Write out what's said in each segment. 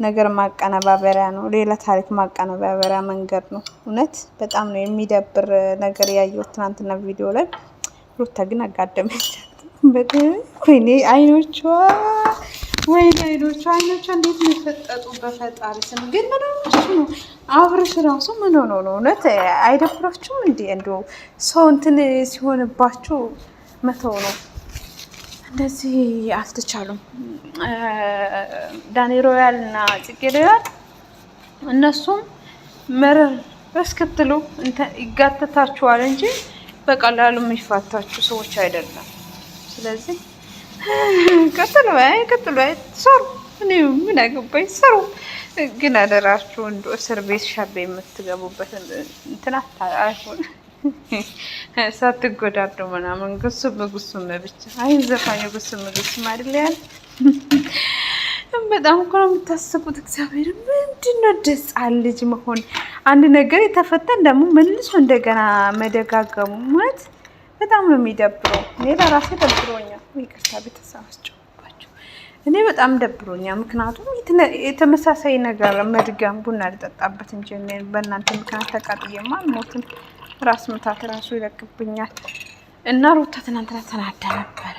ነገር ማቀነባበሪያ ነው። ሌላ ታሪክ ማቀነባበሪያ መንገድ ነው። እውነት በጣም ነው የሚደብር ነገር ያየሁት ትናንትና ቪዲዮ ላይ። ሩታ ግን አጋደመቻት። ወይኔ አይኖቿ፣ ወይኔ አይኖቿ፣ አይኖቿ እንዴት ነው የፈጠጡ! በፈጣሪ ስም ግን ምን ሆናችሁ ነው? አብርሽ ራሱ ምን ሆኖ ነው? እውነት አይደብራችሁም እንዴ? እንደው ሰው እንትን ሲሆንባችሁ መተው ነው። እንደዚህ አልተቻሉም። ዳኒ ሮያል እና ጽጌ ሮያል እነሱም መረር እስክትሉ ይጋተታችኋል እንጂ በቀላሉ የሚፋታችሁ ሰዎች አይደለም። ስለዚህ ቀጥሉ፣ አይ ቀጥሉ፣ አይ ሰሩ። እኔ ምን አገባኝ፣ ሰሩ። ግን አደራችሁ እንደ እስር ቤት ሻቤ የምትገቡበት እንትን አይሆን ሳትጎዳዱ ምናምን ጉሱም ጉሱም ብቻ። አይ ዘፋኙ ጉሱም ጉሱም አይደል ያለ። በጣም እኮ ነው የምታስቡት። እግዚአብሔር ምንድን ነው ደጻ ልጅ መሆን አንድ ነገር የተፈተን ደግሞ መልሶ እንደገና መደጋገሙ ማለት በጣም ነው የሚደብረው። እኔ ለራሴ ደብሮኛል። ይቅርታ ቤተሰብ አስጨውባቸው። እኔ በጣም ደብሮኛል። ምክንያቱም የተመሳሳይ ነገር መድገም ቡና ልጠጣበት እንጂ በእናንተ ምክንያት ተቃጥዬማ አልሞትም። ራስ ምታት ራሱ ይለቅብኛል። እና ሩታ ትናንትና ተናዳ ነበረ።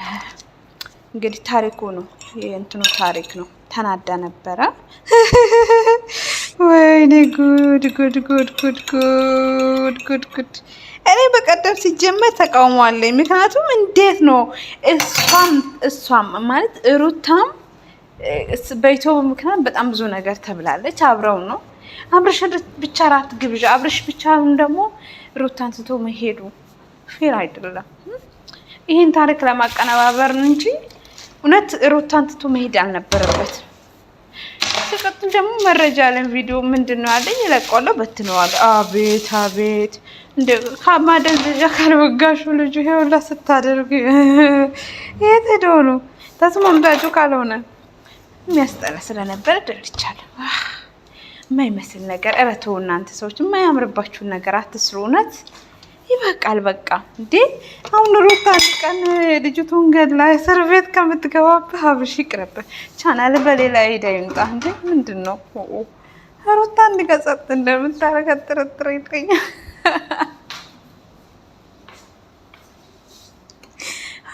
እንግዲህ ታሪኩ ነው የእንትኑ ታሪክ ነው። ተናዳ ነበረ። ወይኔ ጉድ ጉድ ጉድ ጉድ ጉድ ጉድ ጉድ። እኔ በቀደም ሲጀመር ተቃውሞ አለኝ። ምክንያቱም እንዴት ነው እሷም እሷም ማለት ሩታም በኢትዮ ምክንያት በጣም ብዙ ነገር ተብላለች። አብረው ነው አብረሽ ብቻ ራት ግብዣ አብረሽ ብቻውን ደግሞ ሩታን ትቶ መሄዱ fair አይደለም። ይህን ታሪክ ለማቀነባበር እንጂ እውነት ሩታን ትቶ መሄድ አልነበረበት። ሲቀጥል ደግሞ መረጃ አለን። ቪዲዮ ምንድን ነው ያለኝ እለቀዋለሁ፣ በትነዋለሁ። አቤት አቤት! እንደ ማደንዘዣ ካልወጋሹ ልጁ ይኸውላ ስታደርግ የት ሄዶ ነው ተስማምታችሁ ካልሆነ የሚያስጠላ ስለነበረ ደልቻለሁ። የማይመስል ነገር ኧረ ተው እናንተ ሰዎች፣ የማያምርባችሁን ነገር አትስሩ። እውነት ይበቃል። በቃ እንዴ አሁን ሩታ አንድ ቀን ልጅቱን ገድላ እስር ቤት ከምትገባብህ አብርሽ ይቅርብህ። ቻናል በሌላ ሄዳ ይምጣ። እንዴ ምንድን ነው ሩታ አንድ ቀን ጸጥ እንደምታረጋት ጥርጥር ይገኛል።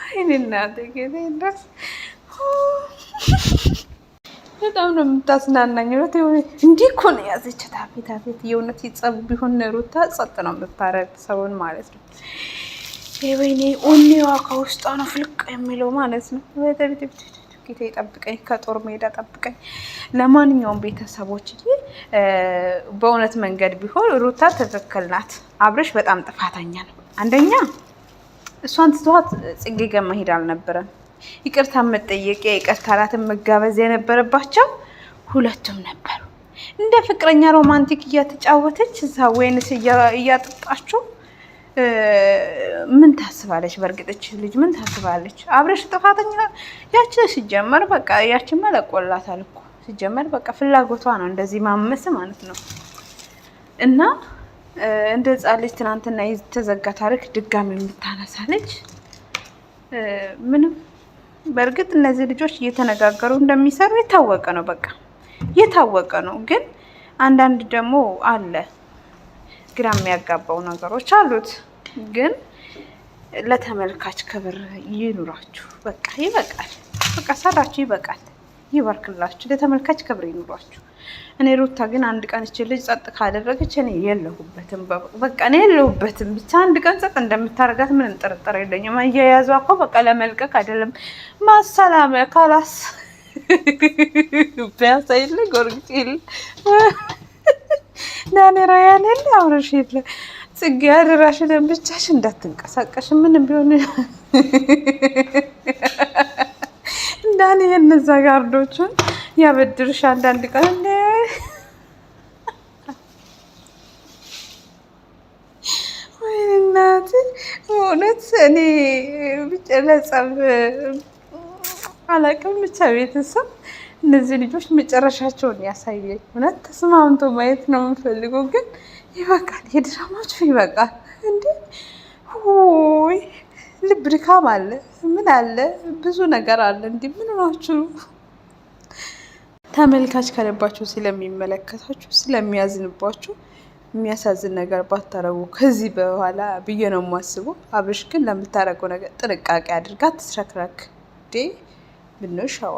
አይኔ እናቴ ጌታ ይድረስ። በጣም ነው የምታዝናናኝ። እውነት እንዲህ እኮ ነው የያዘቻት። አቤት አቤት! የእውነት ጸብ ቢሆን ሩታ ጸጥ ነው የምታረግ ሰውን ማለት ነው። ወይኔ ኦኔዋ ከውስጧ ነው ፍልቅ የሚለው ማለት ነው። ጌታ ይጠብቀኝ፣ ከጦር ሜዳ ጠብቀኝ። ለማንኛውም ቤተሰቦች በእውነት መንገድ ቢሆን ሩታ ትክክል ናት። አብረሽ በጣም ጥፋተኛ ነው። አንደኛ እሷን ትቷት ጽጌ ጋር መሄድ አልነበረም። ይቅርታ መጠየቅ ይቅርታ እራትን መጋበዝ የነበረባቸው ሁለቱም ነበሩ። እንደ ፍቅረኛ romantic እያተጫወተች እዛ ወይንስ እያጠጣችሁ ምን ታስባለች? በእርግጥች ልጅ ምን ታስባለች? አብረሽ ጥፋተኛ ያች ሲጀመር በቃ ያችን መለቆላታል እኮ ሲጀመር በቃ ፍላጎቷ ነው እንደዚህ ማመስ ማለት ነው። እና እንደ ሕፃን ልጅ ትናንትና የተዘጋ ታሪክ ድጋሚ የምታነሳ ልጅ ምንም በእርግጥ እነዚህ ልጆች እየተነጋገሩ እንደሚሰሩ የታወቀ ነው። በቃ የታወቀ ነው። ግን አንዳንድ ደግሞ አለ ግራ የሚያጋባው ነገሮች አሉት። ግን ለተመልካች ክብር ይኑራችሁ። በቃ ይበቃል። በቃ ሰራችሁ፣ ይበቃል። ይባርክላችሁ። ለተመልካች ክብር ይኑራችሁ። እኔ ሩታ ግን አንድ ቀን እች ልጅ ጸጥ ካደረገች እኔ የለሁበትም፣ በቃ እኔ የለሁበትም። ብቻ አንድ ቀን ጸጥ እንደምታደርጋት ምንም ጥርጥር የለኝም። አያያዟ እኮ በቃ ለመልቀቅ አይደለም ማሰላመ ካላስ ፒያሳ የለ ጊዮርጊስ የለ ዳኔራ ያለ የለ አብረሽ የለ ጽጌ አደራሽን ብቻሽ እንዳትንቀሳቀሽ ምንም ቢሆን እንዳኔ የነዛ ጋርዶችን ያበድርሽ አንዳንድ ቀን እንደ ወይኔ እናቴ እውነት እኔ ብቻ ለጸብ አላውቅም። ብቻ ቤተሰብ እነዚህ ልጆች መጨረሻቸውን ያሳየኝ። እውነት ተስማምቶ ማየት ነው የምፈልገው፣ ግን ይበቃል፣ የድራማችሁ ይበቃል። እንዴ ውይ ልብ ድካም አለ፣ ምን አለ፣ ብዙ ነገር አለ። እንዲህ ምን ሆናችሁ? ተመልካች ከልባችሁ ስለሚመለከታችሁ ስለሚያዝንባችሁ የሚያሳዝን ነገር ባታረጉ ከዚህ በኋላ ብዬ ነው የማስበው። አብርሽ ግን ለምታረገው ነገር ጥንቃቄ አድርጋ ትስረክረክ ዴ ምነው ሸዋ